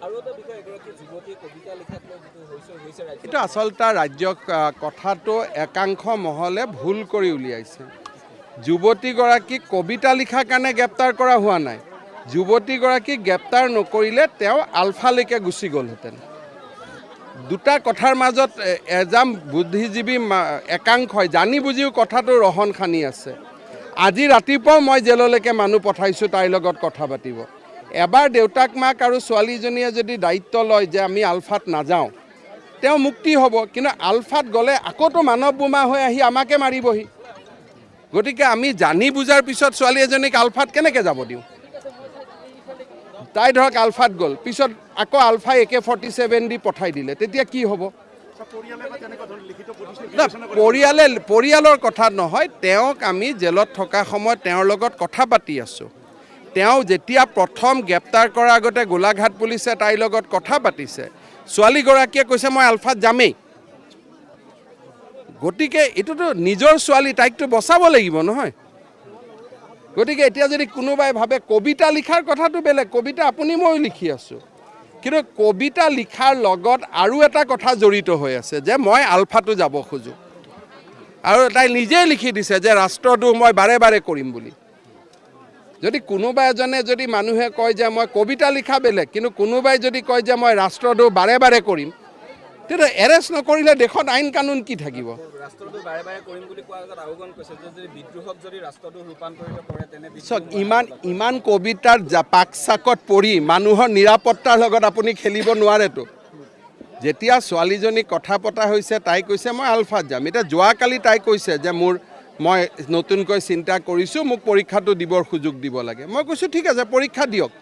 আৰু এটা বিষয়, এগৰাকী যুৱতীয়ে কবিতা লিখাক লৈ যিটো হৈছে হৈছে ৰাজ্যত। এইটো আচলতে ৰাজ্যক কথাটো একাংশ মহলে ভুল কৰি উলিয়াইছে। যুৱতীগৰাকীক কবিতা লিখাৰ কাৰণে গ্ৰেপ্তাৰ কৰা হোৱা নাই। যুৱতীগৰাকীক গ্ৰেপ্তাৰ নকৰিলে তেওঁ আলফালৈকে গুচি গ'লহেঁতেন। দুটা কথাৰ মাজত এজাম বুদ্ধিজীৱী একাংশই জানি বুজিও কথাটো ৰহণ সানি আছে। আজি ৰাতিপুৱাও মই জেললৈকে মানুহ পঠাইছোঁ তাইৰ লগত কথা পাতিব। এবাৰ দেউতাক মাক আৰু ছোৱালীজনীয়ে যদি দায়িত্ব লয় যে আমি আলফাত নাযাওঁ, তেওঁ মুক্তি হ'ব। কিন্তু আলফাত গ'লে আকৌতো মানৱ বোমা হৈ আহি আমাকে মাৰিবহি। গতিকে আমি জানি বুজাৰ পিছত ছোৱালী এজনীক আলফাত কেনেকৈ যাব দিওঁ? তাই ধৰক আলফাত গ'ল, পিছত আকৌ আলফাই AK-47 দি পঠাই দিলে, তেতিয়া কি হ'ব? না, পৰিয়ালৰ কথা নহয়। তেওঁক আমি জেলত থকা সময়ত তেওঁৰ লগত কথা পাতি আছোঁ। তেওঁ যেতিয়া প্ৰথম গ্ৰেপ্তাৰ কৰাৰ আগতে গোলাঘাট পুলিচে তাইৰ লগত কথা পাতিছে। ছোৱালীগৰাকীয়ে কৈছে, মই আলফাত যামেই। গতিকে এইটোতো নিজৰ ছোৱালী, তাইকতো বচাব লাগিব নহয়? গতিকে এতিয়া যদি কোনোবাই ভাবে, কবিতা লিখাৰ কথাটো বেলেগ, কবিতা আপুনি ময়ো লিখি আছোঁ, কিন্তু কবিতা লিখাৰ লগত আৰু এটা কথা জড়িত হৈ আছে যে মই আলফাটো যাব খোজোঁ। আৰু তাই নিজেই লিখি দিছে যে ৰাষ্ট্ৰদ্ৰোহ মই বাৰে বাৰে কৰিম বুলি। যদি কোনোবা এজনে, যদি মানুহে কয় যে মই কবিতা লিখা বেলেগ, কিন্তু কোনোবাই যদি কয় যে মই ৰাষ্ট্ৰদ্ৰোহ বাৰে বাৰে কৰিম, তেতিয়া এৰেষ্ট নকৰিলে দেশত আইন কানুন কি থাকিব? ৰাষ্ট্ৰদ্ৰোহ বাৰে বাৰে কৰিম বুলি কোৱাৰ আগত আহ্বান কৈছে যে যদি বিদ্ৰোহক যদি ৰাষ্ট্ৰদ্ৰোহ ৰূপান্তৰিত কৰে, তেনে বিদ্ৰোহ। চাওক, ইমান ইমান কবিতাৰ পাক চাকত পৰি মানুহৰ নিৰাপত্তাৰ লগত আপুনি খেলিব নোৱাৰেতো। যেতিয়া ছোৱালীজনীক কথা পতা হৈছে, তাই কৈছে মই আলফাত যাম। এতিয়া যোৱাকালি তাই কৈছে যে মই নতুনকৈ চিন্তা কৰিছোঁ, মোক পৰীক্ষাটো দিবৰ সুযোগ দিব লাগে। মই কৈছোঁ, ঠিক আছে, পৰীক্ষা দিয়ক।